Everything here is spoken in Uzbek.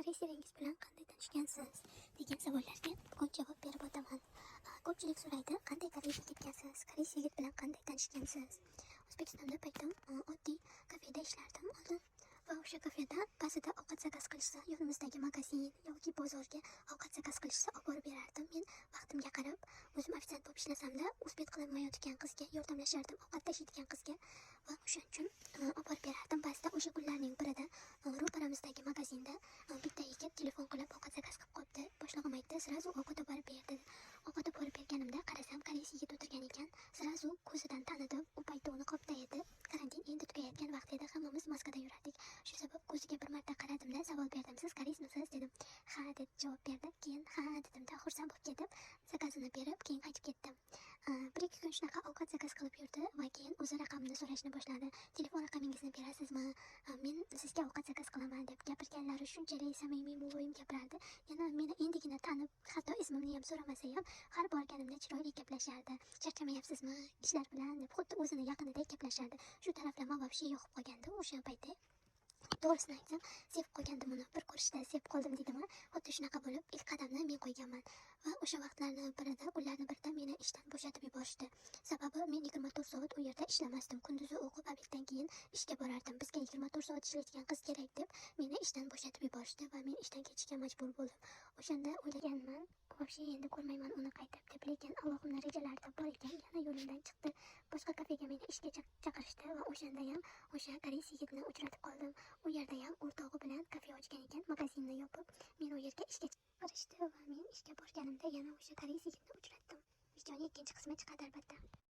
Koreys eringiz bilan qanday tanishgansiz, degan savollarga bugun javob berib o'taman. Ko'pchilik so'raydi, qanday Koreyaga ketgansiz, koreys yigit bilan qanday tanishgansiz? O'zbekistonda paytim oddiy kafeda ishlardim oldin va o'sha kafeda ba'zida ovqat zakaz qilishsa, yonimizdagi magazin yoki bozorga ovqat zakaz qilishsa, olib borib berardim. Men vaqtimga qarab o'zim ofitsiant bo'lib ishlasamda, успеть qilolmayotgan qizga yordamlashardim, ovqat tashiydigan qizga, va o'shaning uchun olib borib berardim. Ba'zida o'sha kunlarning birida ro'paramizdagi magazinda bitta yigit telefon qilib ovqat zakaz qilib qo'yibdi. Boshlig'im aytdi, "Сразу ovqat olib borib ber", dedi. Ovqat olib borib berganimda qarasam, koreys yigit o'tirgan ekan. Сразу ko'zidan tanidim. U paytda u niqobda edi. Karantin endi tugayotgan vaqt edi, hammamiz maskada yurardik. Shu sabab ko'ziga bir marta qaradimda, savol berdim: "Siz koreysmisiz?" dedim. "Ha", deb javob berdi. Keyin "Ha" dedimda, xursand bo'lib ketib, zakazini berib, keyin qaytib ketdim. 1-2 kun shunaqa ovqat zakaz qilib yurdi va keyin o'zi raqamini so'rashni boshladi. "Telefon raqamingizni berasizmi, men sizga ovqat zakaz qilaman", deb gapirganlari shunchalik samimiy, muloyim gapirardi. Yana meni endigina tanib, hatto ismimni ham so'ramasa ham, har borganimda chiroyli gaplashardi. "Charchamayapsizmi ishlar bilan?" deb xuddi o'zini yaqinidek gaplashardi. Shu taraflama вообще yoqib qolgandi o'sha paytda. To'g'risini aytsam, sevib qolgandim uni. Bir ko'rishda sevib qoldim deydimi, xuddi shunaqa bo'lib, ilk qadamni men qo'yganman. Va o'sha vaqtlarni birida, kunlarni birida meni ishdan bo'shatib yuborishdi. Sababi men 24 soat u yerda ishlamasdim. Kunduzi o'qib, обед dan keyin ishga borardim. "Bizga 24 soat ishlaydigan qiz kerak", deb meni ishdan bo'shatib yuborishdi va men ishdan ketishga majbur bo'ldim. O'shanda o'ylaganman, вообще endi ko'rmayman uni qaytib deb, lekin Allohimni rejalarida bor ekan, yana yo'limdan chiqdi. Boshqa kafega meni ishga chaqirishdi va o'shanda ham o'sha koreys yigitni uchratib qoldim. U yerdayam o'rtog'i bilan kafe ochgan ekan, magazinni yopib. Meni u yerga ishga chaqirishdi va men ishga borganimda yana o'sha koreys yigitni uchratdim. Videoni ikkinchi qismi chiqadi, albatta.